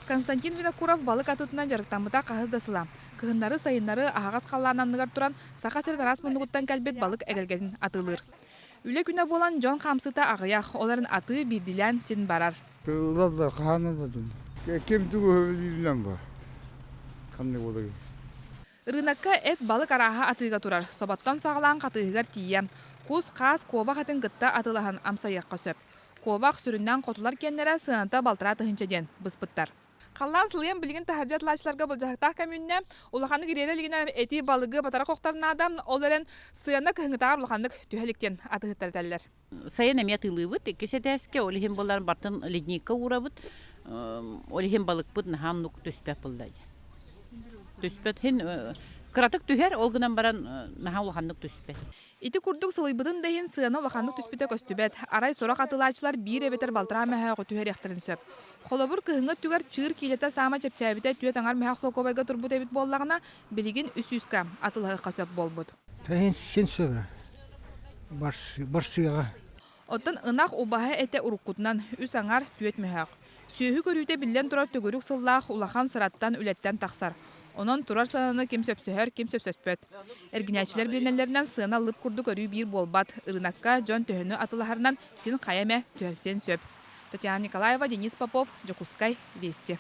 Константин Винокуров балык атыытынан дьарыктаммыта хаһыс да сыла. Кыһыннары-сайыннары аһаҕас халлаан анныгар туран Саха сирин араас муннугуттан кэлбит балык эгэлгэтин атыылыыр. Үлэ күнэ буолан дьон хаамсыыта аҕыйах, ол эрэн атыы биирдиилээн син барар. Ылаллар, хаһан ылладым. Ким тугу сөбүлүүрүнэн бар. Ханнык буолуой? Ырыынакка эт, балык арааһа атыыга турар. Соботтон саҕалаан хатыыһыгар тиийэ. Кус, хаас, куобах этин кытта атыылаһан амсайыахха сөп. Куобах сүрүннээн хотулар киэннэрэ сыаната балтараа тыһыынча диэн быспыттар. Халлаан сылыйан билигин таһырдьа атлааччыларга былдьаһыктаах кэмүннэ улаханнык ириэрэ илигинэ эти балыгы батара хохтор наада, ол эрэн сыана кыһыҥҥытааҕар улаханнык түһэ илик диэн атыыһыттар этэллэр. Сайын эмиэ атыылыыбыт, иккис этээскэ, ол иһин буолан бартын ледникка уурабыт, ол иһин балыкпыт наһаа оннук түспэт буолла дии. Түспэт иһин кыратык түһэр, ол гынан баран наһаа улаханнык түспэт. Ити курдук сылыйбытын да иһин сыана улаханнык түспүтэ көстүбэт. Арай сорох атыылааччылар биир эбэтэр балтараа мөһөөҕү түһэриэхтэрин сөп. Холобур, кыһыҥҥы өттүгэр чыыр киилэтэ саама чэпчээбитэ түөрт аҥар мөһөөх солкуобайга турбут эбит буоллаҕына, билигин үс сүүскэ атыылаһыахха сөп буолбут. Син сөбө. Барсыаҕа. Оттон ынах убаһа этэ уруккутунан үс аҥар, түөрт мөһөөх. Сүөһү көрүүтэ биллэн турар төгүрүк сыллаах улахан сыраттан үлэттэн тахсар. Онон турар сыананы ким сөпсөһөр, ким сөпсөспөт. Эргинээччилэр билинэллэринэн сыана лып курдук өрүү биир буолбат. Ырыынакка дьон төһөнү атылаһарынан син хайа эмэ түһэрсиэн сөп. Татьяна Николаева, Денис Попов, Дьокуускай, Вести.